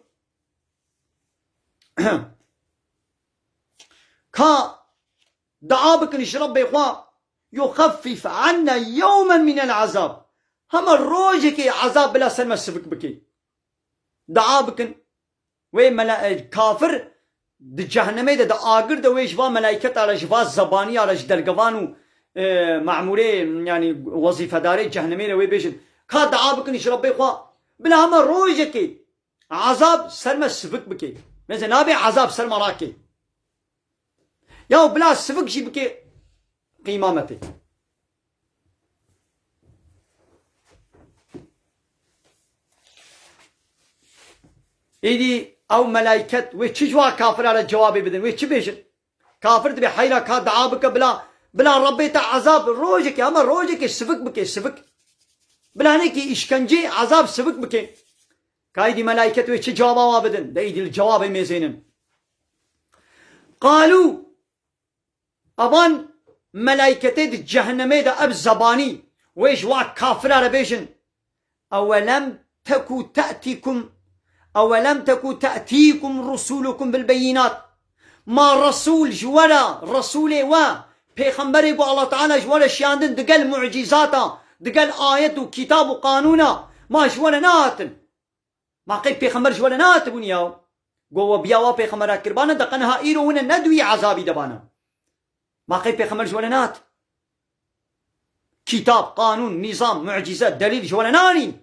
Ka dua bikin ji Rebbê xwe, "Yuxeffif anna yewmen minel azab." Hema rojekê ezab bila ser me sivik bike. Dua bikin. Wê mela-, e, kafir di cehennemê de, di agir de wê ji va melayketa re, ji va zebaniya re, ji dergevan û, e, memûrê, yanî wezîfedarê cehennemê re wê bêjin. Ka dua bikin ji Rebbê xwe, bila hema rojekê ezab ser me sivik bike. Mêze nabe ezab ser me rake. Ya bila sivik jî bike qîmametê. Îdî ew melayket wê çi ji wa kafira re cewabê bidin? Wê çi bêjin? Kafir dibê heyra ka dua bike bila, bila Rebbê te ezab rojekê, hema rojekê sivik bike, sivik. Bila hinekî îşkencê, ezab sivik bike. Ka îdî melayket wê çi cewaba wa bidin? De îdî li cewabê mêzênin. Qalû, evan melayketê di cehennemê de ev zebanî wê ji wa kafira re bêjin, "Ewelem teku te'tîkum, ewelem teku te'tîkum rusulukum bil beyînat." Ma resûl ji we re, resûlê we, pêxemberê ku Allah Teala ji we re şiyandin digel mucîzata, digel ayet û kitab û qanûna, ma ji we re nehatin? Ma qey pêxember ji we re nehatibûn ya? Go we biya wa pêxembera kiribane, de qe niha îro hûn e ne di wî ezabî de bane. Ma qey pêxember ji we re nehat? Kîtab, qanûn, nîzam, mucîze, delîl ji we re neanîn?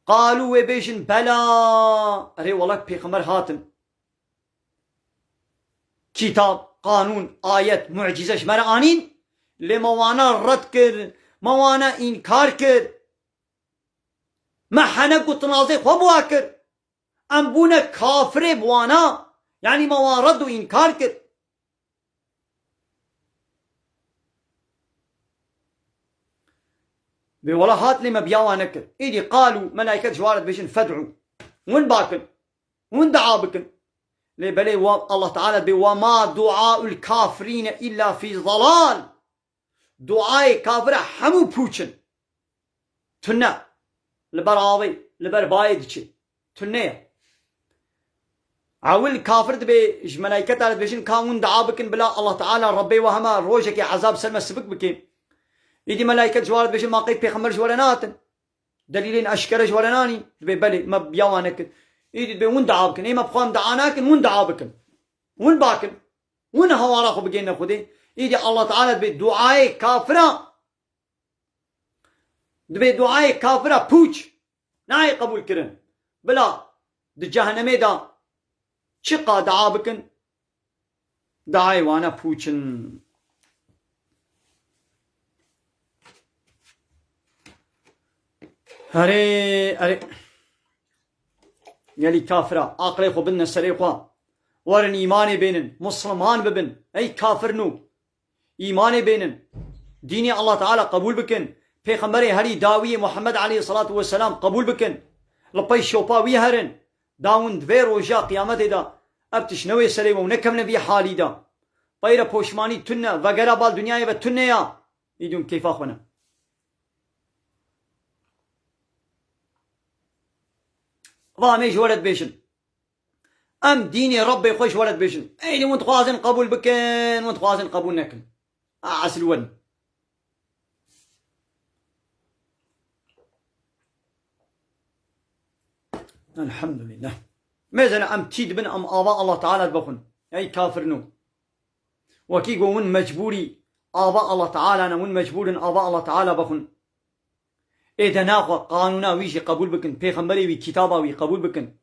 Qalû, wê bêjin, bela, erê wela pêxember hatin. Kîtab, qanûn, ayet, mucîze ji me re anîn, lê me wana red kir, me wana înkar kir. Me henek û tinazê xwe bi wa kir. Em bûne kafirê bi wana. Yanî me wan red û înkar kir. Bê wela hat lê me biya wan nekir. Îdî qalû, melayket ji wan re dibêjin fed'û. Hûn bakin. Hûn dua bikin. Lê belê wa, Allah Teala dibê, "Ve ma duaul kafirîne illa fî zalal." Duayê kafira hemû pûç in. Tune. Li ber avê, li ber bayê diçe. Tune ye. Ewil kafir dibê ji melayketa re dibêjin ka hûn dua bikin bila Allah Teala Rebbê we hema rojekê ezab ser me sivik bike. Îdî melayket ji wan re dibêjin ma qey pêxember ji we re nehatin? Delîlên eşkere ji we re nanî? Dibê belê, me biya wan nekir. Îdî dibê hûn dua bikin. Ê me bi xwe em dua nakin, hûn dua bikin. Hûn bakin. Hûn hewara xwe bigêne Xwedê. Îdî Allah Teala dibê duayê kafira, dibê duayê kafira pûç. Nayê qebûl kirin. Bila di cehenemê de çiqa dua bikin, duayê wana pûç in. Erê, erê. Gelî kafira, aqlê xwe bidine serê xwe. Werin îmanê bênin, musliman bibin. Ey kafir nû. Îmanê bênin. Dînê Allah Teala qebûl bikin. Pêxemberê herî dawiyê Muhammed aleyhissalatu vesselam qebûl bikin. Li pey şopa wî herin. Da hûn di vê roja qiyametê de ev tişt newê serê we û nekevine vî halî de. Peyre poşmanî tune, vegera bal dinyayê ve tune ya. Îdûn keyfa xwe ne. Va em ê ji we re dibêjin. Em dînê Rebbê xwe ji we re dibêjin. Ey, hûn dixwazin qebûl bikin, hûn dixwazin qebûl nekin. A, esil wen. Elhamdulillah. Mêzene em tî dibin, em ava Allah Teala dibixwin. Ey kafirno. Wekî go hûn mecbûrî ava Allah Teala ne, hûn mecbûr in ava Allah Teala bixwin. Ê de naxwe qanûna wî jî qebûl bikin, pêxemberê wî, kitaba wî qebûl bikin.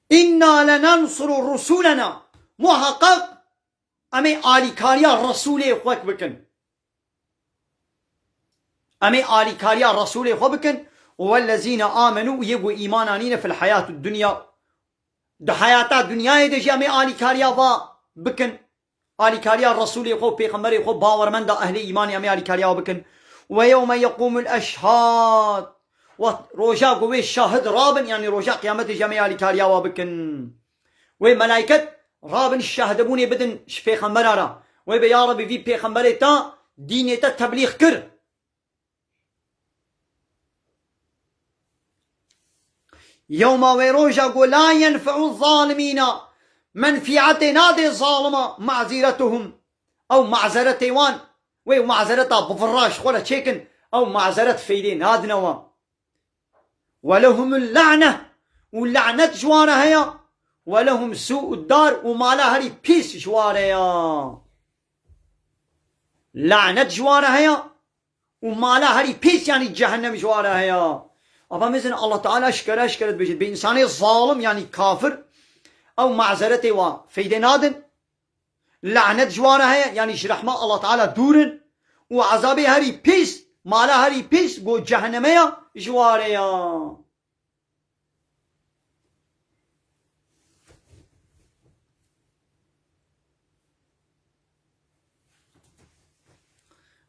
Inna lenansuru rusulena. Muheqeq em ê alîkariya Resûlê xwe bikin. Em ê alîkariya Resûlê xwe bikin. Wellezîne amenû, û yê ku îman anîne fil heyatid dunya. Di heyata dinyayê de jî em ê alîkariya va bikin. Alîkariya Resûlê xwe û Pêxemberê xwe bawermenda ehlê îmanê em ê alîkariya wa bikin. Ve yewme yeqûmul eşhad. Wext roja ku wê şahid rabin, yanî roja qiyametê jî em ê alîkariya wa bikin. Wê melayket rabin şahdebûnê bidin ji pêxembera re. Wê bê ya Rebî vî pêxemberê ta dînê te teblîx kir. Yewma wê roja ku la yenfe'u zalimîna, menfîetê nadê zalima, ma'ziretuhum, ew mazeretê wan, wê mazereta bivira ji xwe re çêkin, ew mazeret feydê nadine wan. Ve lehumul la'ne, û lanet ji wan re heye, ve lehum su'ud dar, û mala herî pîs ji wan re ya. Lanet ji wan re heye, û mala herî pîs, yanî cehennem ji wan re heye. Ava mêzin Allah Teala şikere şikere dibêje, bê însanê zalim, yanî kafir, ew mazeretê wa feydê nadin. Lanet ji wan re heye, yanî ji rehma Allah Teala dûr in. Û ezabê herî pîs, mala herî pîs, go cehenneme ya, ji wan re ya.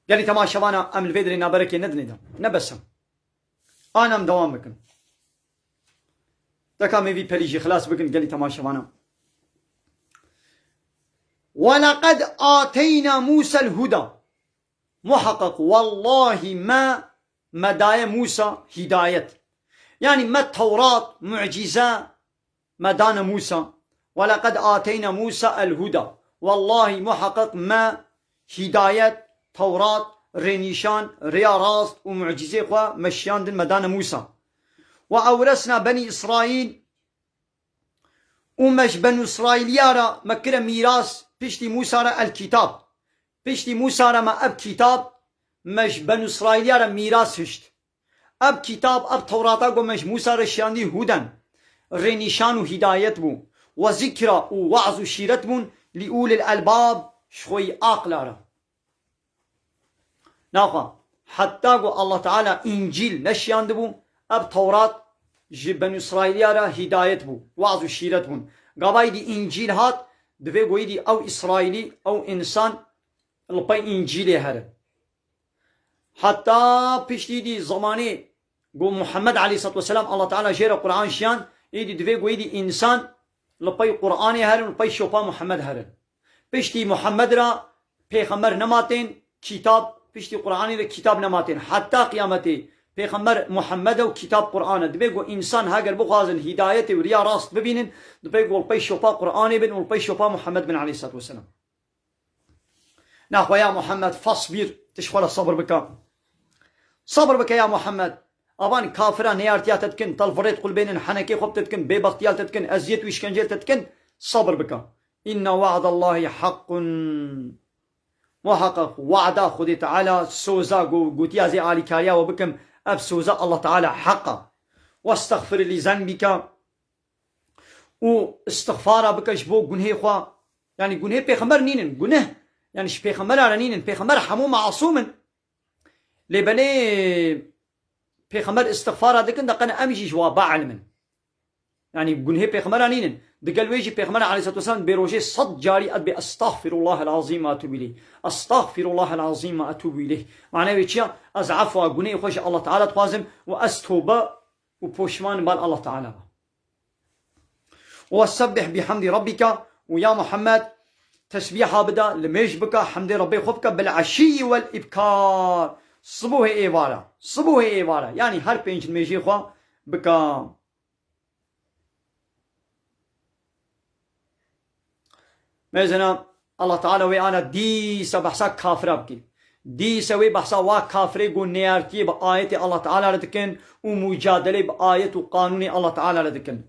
Gelî temaşevana em li vê dirê naberekê nedinê de. Ne bes e. An em dewam bikin. Deka me vî perî jî xilas bikin gelî temaşevana. Ve leqed ateyna Musel huda. Muheqeq, wellahî me, me daye Mûsa hîdayet. Yanî me Tewrat, mucîze, me dane Mûsa. Weleqed ateyna Mûsa el-huda. Wellahî muheqeq me hîdayet, Tewrat, rênîşan, rêya rast û mucîzê xwe me şiyandin me dane Mûsa. Ve ewresna Benî Îsraîl. Û me ji Benû Îsraîliya re me kire mîras, piştî Mûsa re el-Kîtab. Piştî Mûsa re me ev kîtab, me ji Benû Îsraîliya re mîras hişt. Ev kîtab, ev Tewrata ku me ji Mûsa re şiyandî huden, rênîşan û hîdayet bû. We zikra û we'z û şîret bûn, lî ulil elbab, ji xweyî aqla re. Naxwe, heta ku Allah Teala Încîl neşiyandibû, ev Tewrat ji Benû Îsraîliya re hîdayet bû, waz û şîret bûn. Gavayî dî Încîl hat, divê goyî dî ew Îsraîlî, ew însan li pey Încîlê here. Heta piştî dî zemanê ku Muhammed aleyhisselatu vesselam Allah Teala jê re Qur'an şiyan, îdî divê goyî dî însan li pey Qur'anê herin, li pey şopa Muhammed herin. Piştî Muhammed re pêxember nematên kîtab, piştî Qur'anê re kîtab nematên. Heta qiyametê pêxember Muhammed e û kîtab Qur'an e. Divê ku însan heger bixwazin hîdayetê û riya rast bibînin, divê ku li pey şopa Qur'anê bin û li pey şopa Muhammed bin aleyhisselatu vesselam. Naxwe ya Muhammed, fasbir, tu ji xwe re sabir bike. Sabir bike ya Muhammed. Avan kafira neyartiya te dikin, telvirêt qulbênin, henekê xwe bi te dikin, bêbextiya li te dikin, eziyet û îşkencê li te dikin, sabir bike. Inna wa'dallahi haqqun. Muheqeq wa'da Xwedê Teala, soza go-, gotiya zê alîkariya we bikim, ev soza Allah Teala heq e. Westexfir li zenbike. Û istixfara bike ji bo gunhê xwe. Yanî gunhê pêxember nînin. Guneh, yanî ji pêxembera re nînin. Pêxember hemû masûm in. Lê belê pêxember istixfara dikin de qene em jî ji wa ba ilim in. Yanî gunhê pêxembera nînin. Digel wê jî pêxember aleyhisselatu vesselam bê rojê sed carî ez bê estexfirullahel azîm ve etûbû ileyh. Estexfirullahel azîm ve etûbû ileyh. Mane wê çi ya? Ez efwa gunhê xwe ji Allah Teala dixwazim û ez tobe û poşman bal Allah Teala be. Wesebbih bihamdi rabbike û ya Muhammed, tesbîha bida, limêj bika, hemdê Rebbê xwe bika, bil eşîyî wel îbkar. Sibohê êvara, sibohê êvara. Yanî her pênc limêjê xwe bika. Mêzena, Allah Teala wê ana dîsa behsa kafira bike. Dîsa wê behsa wa kafirê ku neyartiyê bi ayetê Allah Teala re dikin û mucadelê bi ayet û qanûnê Allah Teala re dikin.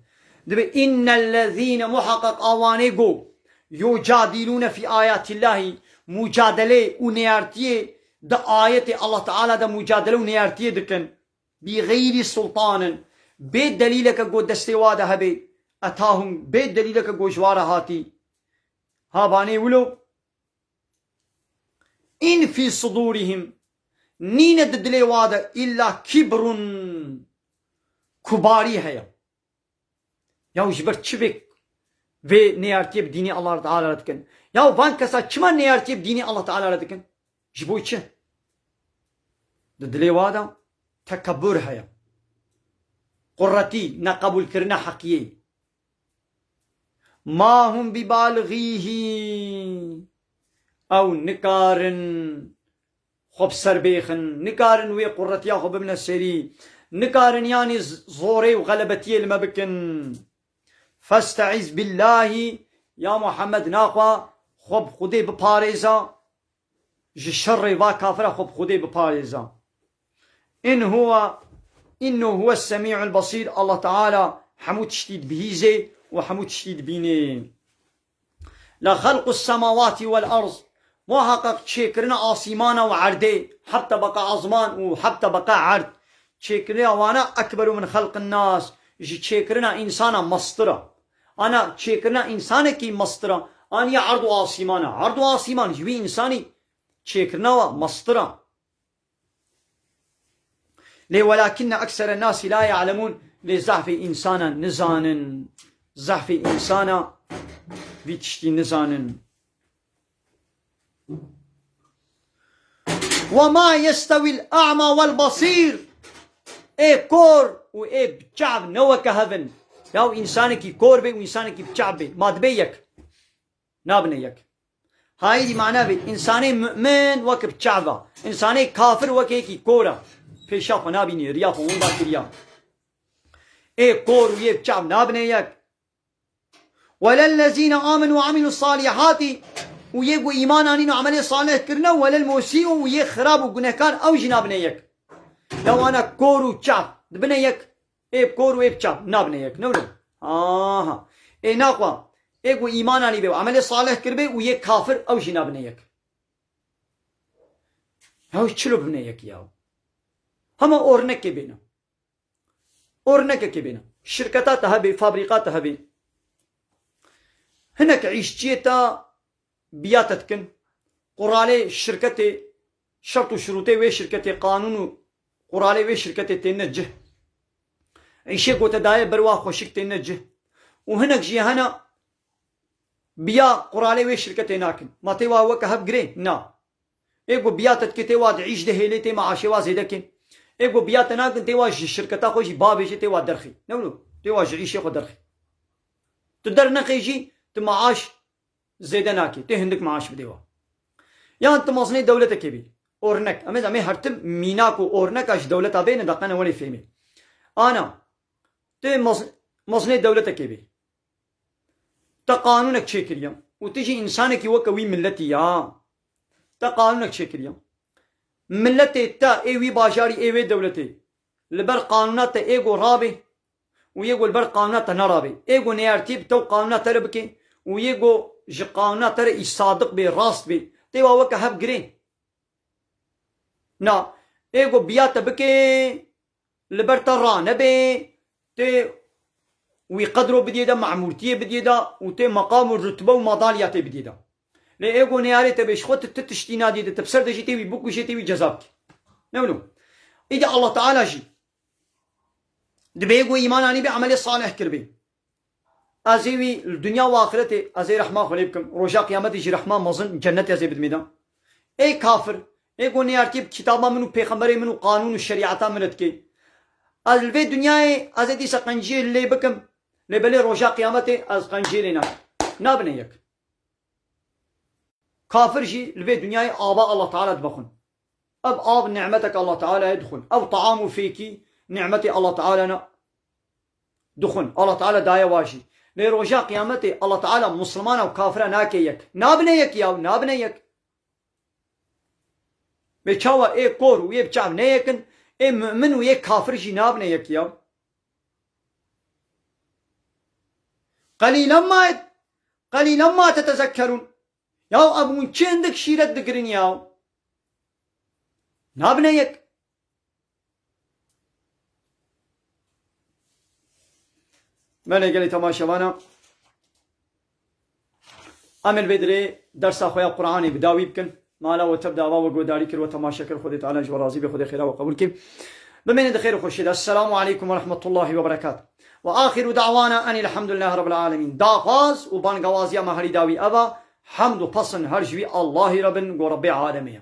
Dibe, innellezîne, muhaqqaq awanê ku yucadilûne fî ayatillahî, mucadelê û neyartiyê di ayetê Allah Teala de mucadele û neyartiyê dikin. Bi xeyrî sultanin, bê delîleke ku destê wa de hebe, etahum, bê delîleke ku ji wa re hatî. Ha vanê wilo, in fî sudûrihim, nîne di dilê wa de îlla kibrun, kubarî heye. Ya ji ber çi vê, vê neyartiyê bi dînê Allah Teala re dikin? Ya van kesa çima neyartiyê bi dînê Allah Teala re dikin? Ji bo çi? Di dilê wa de tekebur heye. Quretî, neqebûlkirina heqiyê. Ma hum bibalixîhî. Ew nikarin xwe bi ser bêxin, nikarin wê quretiya xwe bibine serî, nikarin yanî z-, zorê û xelebetiyê li me bikin. Festeiz billahî, ya Muhammed, naxwe xwe bi Xwedê biparêza, ji şerê va kafira xwe bi Xwedê biparêza. In huwa, innu huwa semî'ul basîr, Allah Teala hemû tiştî dibihîzê û hemû tiştî dibînê. La xelqus semawati vel arz, muhaqqaq çêkirina asîmana û erdê, heb tebeqa azman û heb tebeqa erd, çêkirina wana ekberu min xelqin nas, ji çêkirina însana mestir a. Ana çêkirina însanekî mestir a, an ya erd û asîman a. Erd û asîman ji wî însanî çêkirina wa mestir a. Lê welakinne ekseren nasi la ya'lemûn, lê zehfê însana nizanin. Zehfê însana vî tiştî nizanin. Ve ma yestewîl a'ma vel basîr. Ê kor û ê biçav ne weke hev in. Ya û însanekî kor bê û însanekî biçav bê. Ma dibê yek. Nabine yek. Hayî mana vê, însanê mu'min wek bi çav a. Însanê kafir wek yekî kor a. Pêşa xwe nabînî, riya xwe winda kiriya. Ê kor û yê bi çav nabine yek. Welellezîne amenu ve amilus salihati, û yê ku îman anîn û emelê salih kirine, welel musî'u, û yê xirab û gunehkar, ew jî nabine yek. Ya wana kor û çav dibine yek. Ê bi kor û ê bi çav nabine yek. Ne wilo? Aha. Ê naxwa. Ê ku îman anîbê û emelê salih kiribê û yê kafir, ew jî nabine yek. Ew çilo bibine yek ya? Hema ornekê bêne. Ornekekê bêne. Şirketa te hebê, fabrîka te hebê. Hinek îşçiyê te biya te dikin. Quralê şirketê, şert û şirûtê wê şirketê, qanûn û quralê wê şirketê têne cih. Îşê ku te daye ber wa xweşik têne cih. Û hinek jî hene biya quralê wê şirketê nakin. Ma tê wa weke hev girê? Na. Ê ku biya te dike tê wa di îş de hêlê tê maaşê wa zêde kê. Ê ku biya te nakin tê wa ji şirketa xwe jî bavêje tê wa derxî. Ne wilo? Tê wa ji îşê xwe derxî. Tu dernexê jî tu maaş zêde nakê. Tê hindik maaş bidê wa. Yan tu mezinê dewletekê bî. Ornek. Em ê, em ê her tim mînak û orneka ji dewleta bêne de qene wenê fêmê. Ana. Tu mez-, mezinê dewletekê bî. Te qanûnek çêkiriye. Û tu jî însanekî weke wî miletî ya. Te qanûnek çêkiriye. Miletê te ê wî bajarî, ê wê dewletê, li ber qanûna te ê ku rabê û yê ku li ber qanûna te nerabê. Ê ku neyartî bi te û qanûna te re bike û yê ku ji qanûna te re î sadiq bê, rast bê. Tê wa weke hev girê? Na. Ê ku biya te bike, li ber te ranebe, tê wî qedro bidiyê de, memûrtiyê bidiyê de û tê meqam û rutbe û madalya tê bidiyê de. Lê ê ku neyarê te bê, ji xwe tu, tu tiştî nadî de, tu bi ser de jî tê wî bikujê, tê wî ceza bikî. Ne wilo? Îdî Allah Teala jî dibê ku îman anî bê, emelê salih kiribê. Ez ê wî li dinya û axiretê, ez ê rehma xwe lê bikim. Roja qiyametê jî rehma mezin, cennetê ez ê bidimê de. Ê kafir, ê ku neyartî bi kitaba min û pêxemberê min û qanûn û şerîeta min re dikê. Ez li vê dinyayê ez ê dîsa qenciyê lê bikim. Lê belê roja qiyametê ez qenciyê lê nakim. Nabine yek. Kafir jî li vê dinyayê ava Allah Teala dibexwin. Ev av nimetek Allah Teala'yê dixwin. Ev taam û fêkî nimetê Allah Teala ne dixwin. Allah Teala daye wa jî. Lê roja qiyametê Allah Teala Muslimana û kafira nake yek. Nabine yek ya, nabine yek. Vê çawa ê kor û ê bi çav ne yekin, ê mu'min û ê kafir jî nabine yek ya. Qelîlen ma, qelîlen ma tetezekkerûn. Ya ev hûn çi hindik şîret digirin ya. Nabine yek. Belê gelê temaşevana. Em ê li vê dirê dersa xwe ya Qur'anê bi dawî bikin. Mala we tev dava we guhdarî kir, we temaşe kir. Xwedê Teala ji we razî be, Xwedê xêra we qebûl kê. Bimînin di xêr û xweşiyê de. Esselamu aleykum ve rahmetullahi ve berekatuh. Ve axiru da'wana enil hamdulillahi rabbil alemin. Daxwaz û bangawaziya me herî dawî ev e. Hemd û pesn her ji wî Allahî re bin, go Rebbê alemê ye.